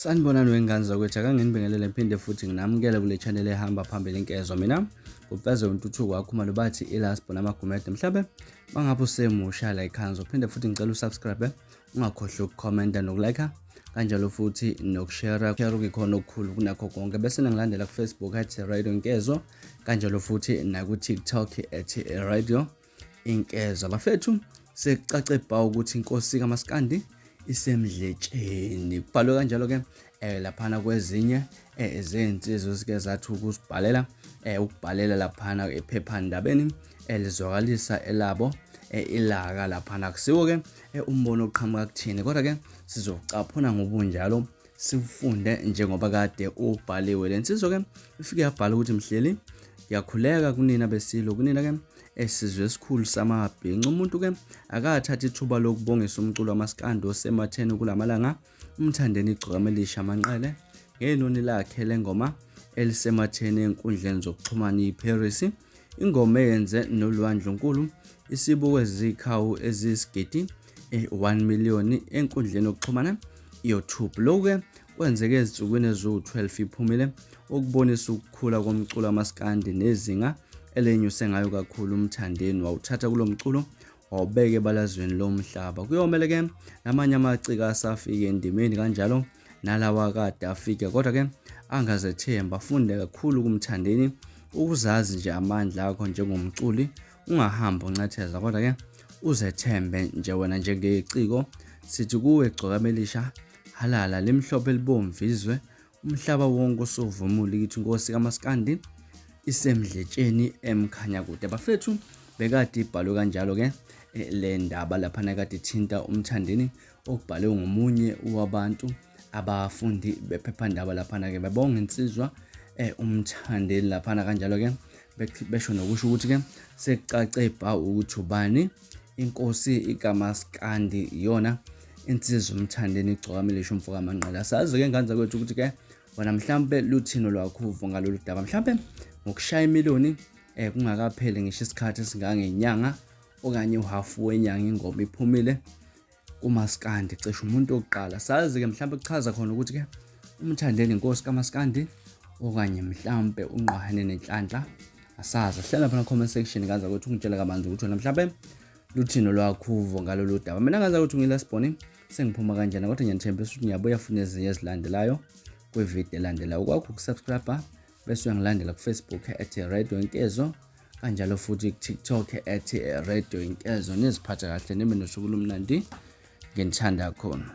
Sanibonani wengane zakwethu, akanginibingelele ngiphinde futhi nginamukele kule channel ehamba phambili inkezo. Mina ngumfeze wentuthuko wakhumalo bathi ilasbo namagumede. Mhlawumbe mangabe usemusha la ekhaya ngizophinde futhi ngicela usubscribe, ungakhohlwa ukukhomenta nokulike kanjalo futhi nokushare share kuyikhona okukhulu kunakho konke, bese ningilandela ku-Facebook at Radio Nkezo kanjalo futhi naku-TikTok at Radio Inkezo. Bafethu, sekucace bha ukuthi inkosi kaMaskandi isemdletsheni. Kubhalwe kanjalo ke laphana kwezinye zezinsizwa zike zathi ukusibhalela ukubhalela laphana ephephandabeni elizwakalisa elabo ilaka laphana. Kusiwo ke umbono oqhamuka kuthini, kodwa ke sizocaphuna ngobunjalo siwufunde njengoba kade ubhaliwe. Le nsizwa ke ifike yabhala ukuthi, mhleli, ngiyakhuleka kunina besilo, kunina ke esizwe esikhulu samabhinca, umuntu ke akathatha ithuba lokubongisa umculo wamaskandi osematheni kulamalanga, uMthandeni Igcokama Elisha Manqele, ngenoni lakhe lengoma elisematheni enkundleni zokuxhumana iParis, ingoma eyenze noLwandle Nkulu isibukwe zikhawu eziyisigidi 1 million enkundleni yokuxhumana YouTube. Lokhu-ke kwenzeke ezinsukwini eziwu-12 iphumile, okubonisa ukukhula komculo wamaskandi nezinga elenyuse ngayo kakhulu uMthandeni, wawuthatha kulo mculo wawubeka ebalazweni lomhlaba. Kuyomele ke namanye amaciko asafike endimeni kanjalo nalawa kade afike kodwa ke angazethemba, afunde kakhulu kuMthandeni ukuzazi nje amandla akho njengomculi, ungahambi uncetheza kodwa ke uzethembe nje wena njengeciko. Sithi kuwe Gcokama Elisha, halala limhlophe libomvu izwe, umhlaba wonke usuvumule ukuthi inkosi kaMaskandi isemdletsheni eMkhanyakude. Bafethu, bekade ibhalwe kanjalo ke le ndaba laphana kade ithinta uMthandeni, okubhalwe ngomunye wabantu abafundi bephephandaba laphana ke, bebonga insizwa uMthandeni laphana kanjalo ke, besho nokusho ukuthi ke sekucace bha ukuthi ubani inkosi ikaMaskandi, iyona insizwa uMthandeni Igcokama Elisha umfo kaManqele. Sazi ke ngane zakwethu ukuthi ke wena mhlambe luthino lwakho uvo ngalolu daba, mhlambe ngokushaya imiliyoni kungakapheli ngisho isikhathi esingangenyanga okanye uhafu wenyanga ingoma iphumile kumaskandi, cishe umuntu wokuqala. Sazi ke mhlambe kuchaza khona ukuthi ke uMthandeni inkosi kaMaskandi okanye mhlambe unqwahene nenhlanhla, asazi. Hlala phana comment section kaza ukuthi ungitshele kabanzi ukuthi wena mhlambe luthino lwakho uvo ngalolu daba. Mina ngaza ukuthi ngilasibhoni sengiphuma kanjena, kodwa ngiyanithembisa ukuthi ngiyabuya futhi nezinye ezilandelayo kwividiyo elandelayo. Kwakho ukusubscribe bese uyangilandela ku-Facebook at Radio Inkezo kanjalo futhi ku-TikTok at Radio Inkezo. Niziphathe kahle, nibe nosuku olumnandi, nginithanda khona.